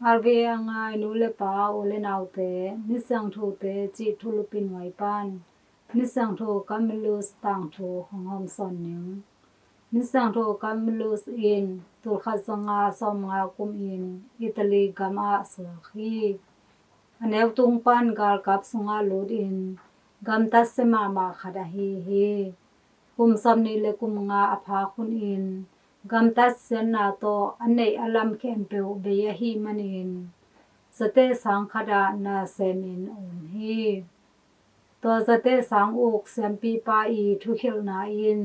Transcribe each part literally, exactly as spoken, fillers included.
R V A a ngai nu le pa, u le naute, Misiangthote cih thulupi nuai pan Misiangtho Camillus tangthu hong hawmsawn ning. Misiangtho Camillus in tulkhat zanga sawmnga kumin Italy gamah suak hi. A neutung pan galkap sungah lutin gamtat sia mahmah khat ahi hi. Kum sawmnih le kum nga a phak hunin gamtat siatna tawh a neih a lam khempeuh bei ahih manin zateh sang khatah na semin a um hi. Tua zateh sang uk siampipa i thukhilhna in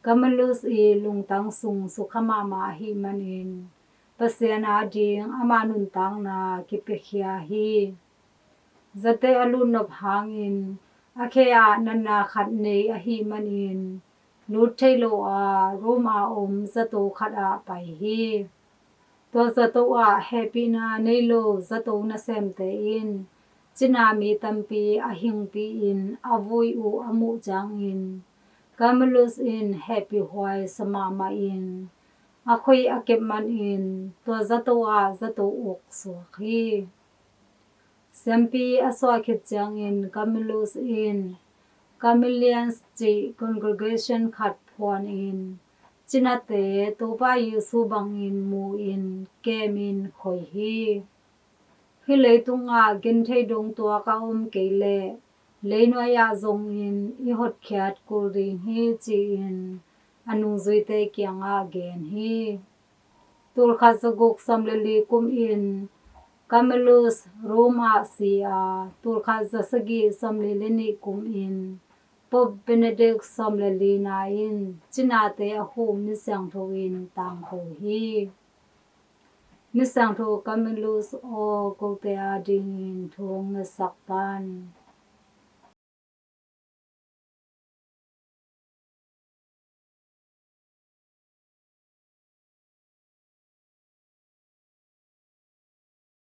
Camillus i lungtang sung sukha mahmah ahih manin Pasian ading ama nuntakna kipiakhia hi. Zateh a lutnop hangin a khe ah natna khat nei ahih manin lut thei lo a Rome a om zato khatah pai hi. Tua zato ah hehpihna nei lo zato nasemte in cina mi tampi a hingpi-in a vui uh a muh ciangin Camillus in hehpihhuai sa mahmahin a khoih a kep manin tua zato ah zato uk suak hi. Siampi a suah khit ciangin Camillus in Camillians cih congregation khat phuanin cinate Topa Jesu bangin mu-in kemin khoi hi. Hih leitungah genthei dongtuak a om kei leh leinuai ah zongin i hotkhiat kul ding hi ci-in a nungzuite kiangah gen hi. Tulkhat zaguk sawm le li kumin Camillus Rome ah si a, tulkhat zasagih sawm li le nih kumin Pope Benedict sawm le lina in cinate a huh misiangtho in tangko hi. Misiangtho Camillus aw, kote adingin thu hong ngetsak tan.